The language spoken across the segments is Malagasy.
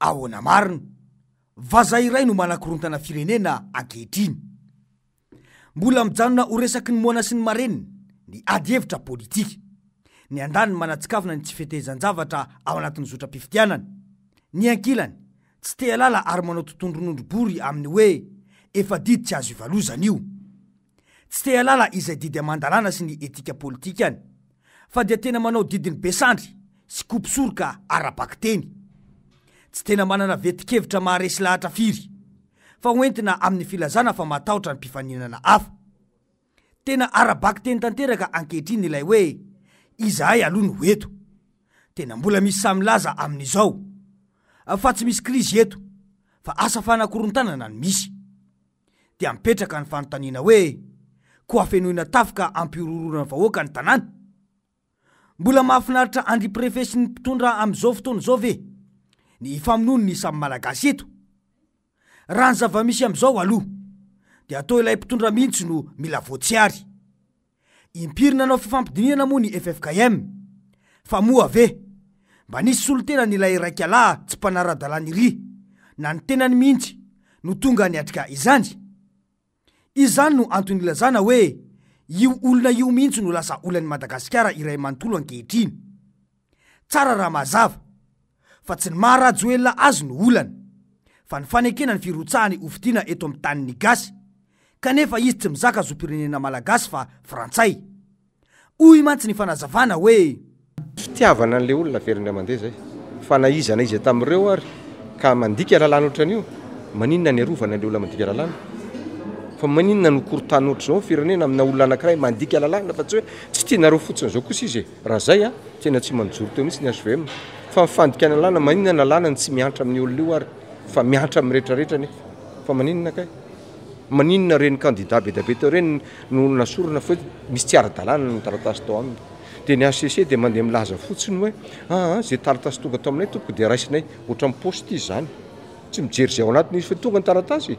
Ahoana marina? Vazaha iray no manakorontana firenena ankehitriny. Mbola mijanona ho resaky ny moana sy ny marenina ny ady hevitra politika. Ny andaniny manatsikafona ny tsy fetezan-javatra ao anatin'ny zotram-pifidianana. Ny ankilany, tsy te halala ary manao tontondronondro bory amin'ny hoe efa didy tsy azo ivalozana io. Tsy te halala izay didy aman-dalàna sy ny etika politikany, fa dia tena manao didin'ny be sandry sy kopy soroka ara-bakiteny. Tsy tena manana vetin-kevitra maharesy lahatra firy, fa hoentina amin'ny filazana fa matahotra ny mpifaninana hafa. Tena ara-bakiteny tanteraka ankehitriny ilay hoe izahay aloha no eto. Tena mbola misy sahy milaza amin'izao fa tsy misy krizy eto, fa asa fanakorontanana no misy. Dia mipetraka ny fanontaniana hoe, koa fenoina tafika hampihorohoroana ny vahoaka ny tanàna? Mbola mahafinaritra an-dry Préfet sy ny mpitondra amin'izao fotoana izao ve ny hifamonoan'ny ny samy Malagasy eto? Raha ny zava-misy amin'izao aloha dia toa ilay mpitondra mihitsy no mila voatsiary. Impiry nanao fifampidinihana moa ny ffkm? Fa moa ve mba nisy solontenan'ilay iraikalahy tsy mpanara-dalàna iry na ny tenany mihitsy no tonga niatrika izany? Izany no antony ilazana hoe io olona io mihitsy no lasa olan'i Madagasikara iray manontolo ankehitriny. Tsara raha mazava fa tsy ny maha Rajoelina azy no olana fa ny fanekena ny firotsahany hofidiana eto amin'ny tanin'ny gasy kanefa izy tsy mizaka zom-pirenena malagasy fa frantsay. Hoy mantsy ny fanazavana hoe. Fitiavana an'ilay olona averiny mandeha zay. Fa na iza na iza tamin'ireo ary ka mandika lalàna ohatran'io, maninona ny arovana ilay olona mandika lalàna? Fa maninona no korontany ohatr'izao ny firenena amina olona anankiray mandika lalàna fa tsy hoe tsy tianareo fotsiny izao kosa izy e! Raha zay an, tena tsy manjoro teo mihitsy ny HVM. Fa ny fandikana lalàna, maninona ny lalàna no tsy miantra amin'ny olona io ary fa miantra amin'ny rehetrarehetra nefa? Fa maninona kay? Maninona ireny kandida be dia be teo ireny no nasorina fa hoe misy tsy ara-dalàna ny taratasy tao aminy? Dia ny HCC dia mandeha milaza fotsiny hoe aa izay taratasy tonga tao aminay tompoko dia raisinay. Ohatran'ny poste izy izany. Tsy mijery izay ao anatiny izy fa tonga ny taratasy,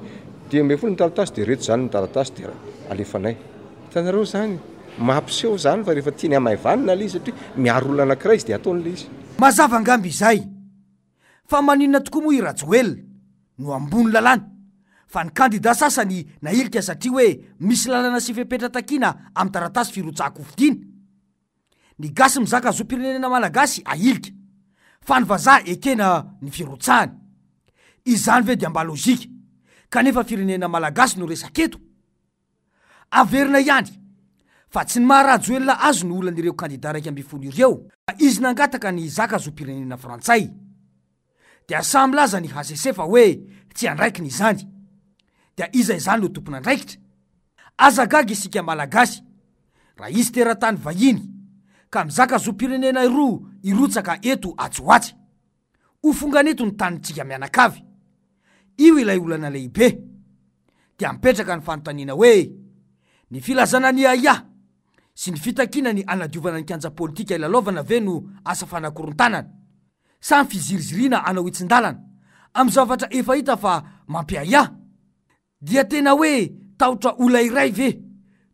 15 ny taratasy dia ireto izany ny taratasy dia alefanay. Hitanareo izany? Mampiseho izany fa rehefa tiany hamaivanina ilay izy satria miaro olona anankiray izy dia ataony ilay izy. Mazava angamba izay. Fa maninona tokoa moa i Rajoelina no ambony lalàna fa ny kandida sasany nahilika satria hoe misy lalana sy fepetra takiana amin'ny taratasy firotsahan-kofidina? Ny gasy mizaka zom-pirenena malagasy ahilika fa ny vazaha ekena ny firotsahany. Izany ve dia mba lojika kanefa firenena malagasy no resaka eto? Averina ihany fa tsy ny maha Rajoelina azy no olan'ireo kandida 11 ireo fa izy nangataka ny hizaka zom-pirenena frantsay. Dia samy milaza ny hcc fa hoe tsy andraikiny izany. Dia iza izany no tompon'andraikitra? Aza gaga isika Malagasy raha hisy teratany vahiny ka mizaka zom-pirenena roa hirotsaka eto atsy ho atsy. Ho fongana eto ny tanintsika mianakavy. Io ilay olana lehibe. Dia mipetraka ny fanontaniana hoe, ny filazana ny ahiahy sy ny fitakiana ny hanadiovana ny kianja politika ilalaovana ve no asa fanakorontanana? Sa ny fiziriziriana hanao hitsin-dalana amin'ny zavatra efa hita fa mampiahiahy? Dia tena hoe tahotra olona iray ve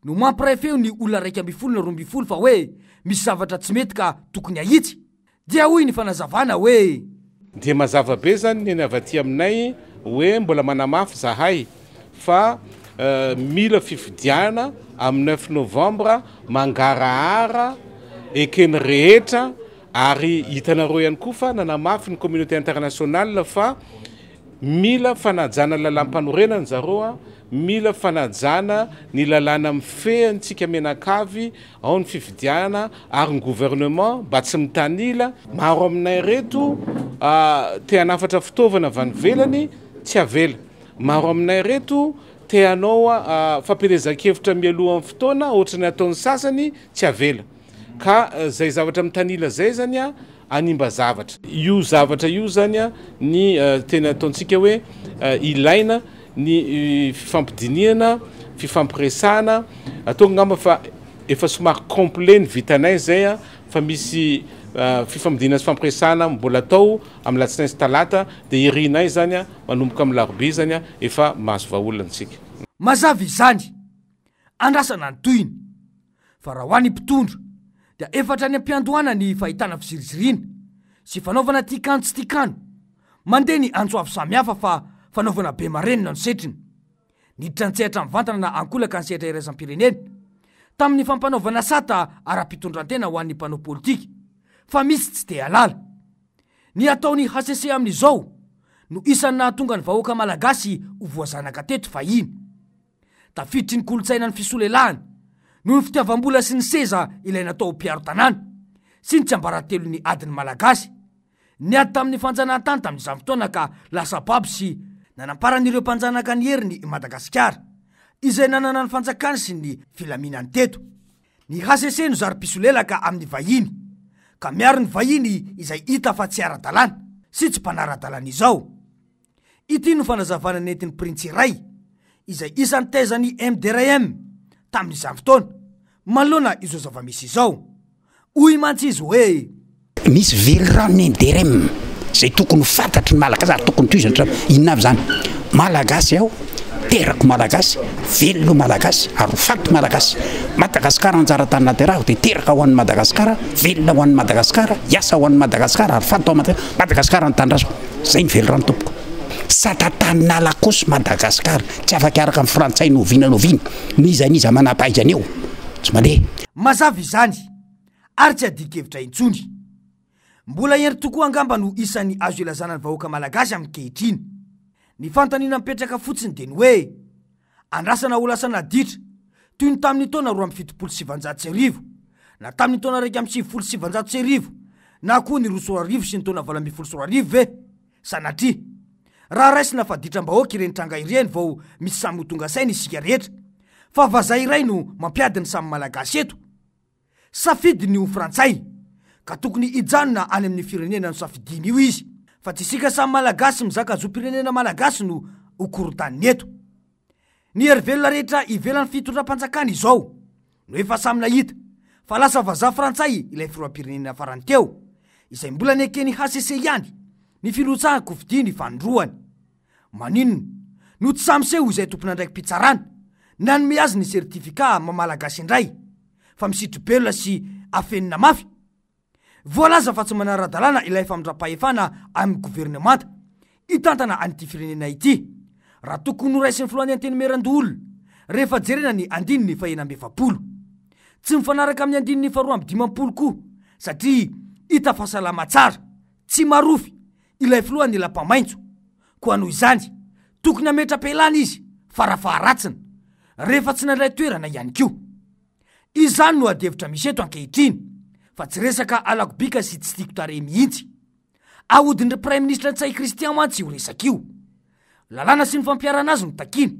no mampiray feo ny olona 11 na 12 fa hoe misy zavatra tsy mety ka tokony ahitsy? Dia hoy ny fanazavana hoe. Dia mazava be zany ny avy aty aminay hoe mbola manamafy zahay fa mila fifidianana amin'ny neuf novembre mangarahara eken'ny rehetra ary hitanareo ihany koa fa nanamafy ny communauté internationale fa Mila fanajana ny lalàmpanorenana zareo a, mila fanajana ny lalàna mifehy antsika mianakavy, ao ny fifidianana ary ny gouvernement mba tsy mitanila. Maro aminay reto te hanafatra fitaovana avy any ivelany tsy avela. Maro aminay reto te hanao fampielezan-kevitra mialohan'ny fotoana ohatran'ny ataon'ny sasany tsy avela. Ka zay zavatra mitanila zay zany a hanimba zavatra. Io zavatra io zany ny tena ataontsika hoe ilaina ny fifampidinihana, fifampiresahana, ataoko angamba fa efa somary complet ny vitanay zay fa misy fifampidinihana sy fifampiresahana mbola atao amin'ny alatsinainy sy talata dia irinay zany manomboka amin'ny larobia zany efa mahazo vahaolana isika. Mazava izany, andrasana ny tohiny. Fa raha ho an'ny mpitondra dia efa hatrany am-piandohana ny fahitana fiziriziriana sy fanaovana tian-kano tsy tian-kano. Mandeha ny antso avo samihafa fa fanaovana be marenina no setriny. Niditra an-tsehatra mivantana na ankolaka ny sehatra iraisam-pirenena tamin'ny fampanaovana sata ara-pitondrantena ho an'ny mpanao politika fa misy tsy te halala. Ny ataon'ny hcc amin'izao no isan'ny nahatonga ny vahoaka malagasy ho voazanaka teto fahiny. Tafiditry ny kolontsaina ny fisolelahana noho ny fitiavam-bola sy ny seza ilay natao ho mpiaro tanàna sy ny tsiambaratelon'ny adin'ny Malagasy. Niady tamin'ny fanjanahantany tamin'izany fotoana ka lasa babo sy nanamparan'ireo mpanjanaka ny heriny i Madagasikara izay nanana ny fanjakany sy ny filaminany teto. Ny hcc no zary mpisolelaka amin'ny vahiny ka miaro ny vahiny izay hita fa tsy ara-dalàna sy tsy mpanara-dalàna izao. Ity no fanazavana nentin'ny printsy iray izay isan'ny taizan'ny MDRM tamin'izany fotoana manoloana izao zava-misy izao. Hoy mantsy izy hoe. Misy veliranon'ny MDRM izay tokony ho fantatry ny Malagasy ary tokony tohizana hatrany. Inona avy izany? Malagasy aho, terako Malagasy, velona ho Malagasy ary ho faty Malagasy. Madagasikara anjara tany naterahako dia teraka ho an'i Madagasikara, velona ho an'i Madagasikara, hiasa ho an'i Madagasikara ary faty ho an'i Madagasikara. Madagasikara ny tanindrazako. Zay ny velirano tompoko. Sata tanin'ala kosa Madagascar tsy afaka hiaraka amin'ny frantsay n'oviana n'oviana n'iza n'iza manam-pahaizana eo tsy mandeha. Mazava izany ary tsy adin-kevitra intsony. Mbola hendry tokoa angamba no isan'ny azo ilazana ny vahoaka malagasy aminkehitriny. Ny fanontaniana mipetraka fotsiny dia ny hoe, Andrasana ho lasa naditra toy ny tamin'ny taona 1972 na tamin'ny taona 1991 na koa ny 2002 sy ny taona 2018 ve? Sanatria. Raha raisina fa ditram-bahoaka ireny tranga ireny vao misy samy ho tonga saina isika rehetra fa vazaha iray no mampiady ny samy Malagasy eto. Safidy ny ho frantsay ka tokony hijanona any amin'ny firenena nosafidiany io izy fa tsy isika samy Malagasy mizaka zom-pirenena Malagasy no ho korontaniny eto. Ny hery velona rehetra ivelan'ny fitondram-panjakana izao no efa samy nahita fa lasa vazaha frantsay ilay filoham-pirenena farany teo izay mbola neken'ny hcc ihany ny firotsahan-kofidiny fanindroany. Maninona no tsy samy seho izay tompon'andraiki-pitsarana nanome azy ny certificat maha malagasy indray fa misitri-belona sy afenina mafy? Voalaza fa tsy manara-dalàna ilay famindram-pahefana amin'ny governemanta hitantana an'ity firenena ity raha tokony noraisin'ny filohan'ny Antenimierandoholona rehefa jerena ny andininy fahenina-amby-efapolo. Tsy mifanaraka amin'ny andininy faharoa amby-dimampolo koa satria hita fa salama tsara, tsy marofy ilay filohan'ny Lapa Maitso. Koa noho izany, tokony hametra-pialana izy farafaharatsiny, rehefa tsy nandray toerana ihany koa. Izany no adihevitra misy eto ankehitriny, fa tsy resaka halako bika sy tsy tiako tarehy mihitsy. Ahodin-dry Praiminisitra Ntsay Christian mantsy io resaka io. Lalàna sy ny fampiharana azy no takiana,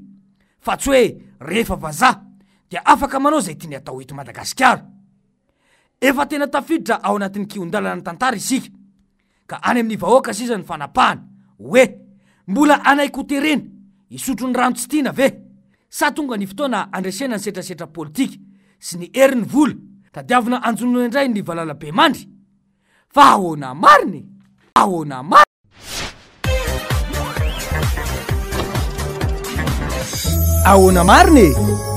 fa tsy hoe rehefa vazaha dia afaka manao izay tiany atao eto Madagasikara. Efa tena tafiditra ao anatin'ny kihon-dalana ny tantara isika. ka any amin'ny vahoaka sisa ny fanapahana hoe mbola hanaiky ho terena hisotro ny rano tsy tiana ve sa tonga ny fotoana handresena ny setrasetra politika sy ny herin'ny vola tadiavina hanjonoana indray ny valalabemandry? Fa ahoana marina e? Ahoana marina? Ahoana marina e?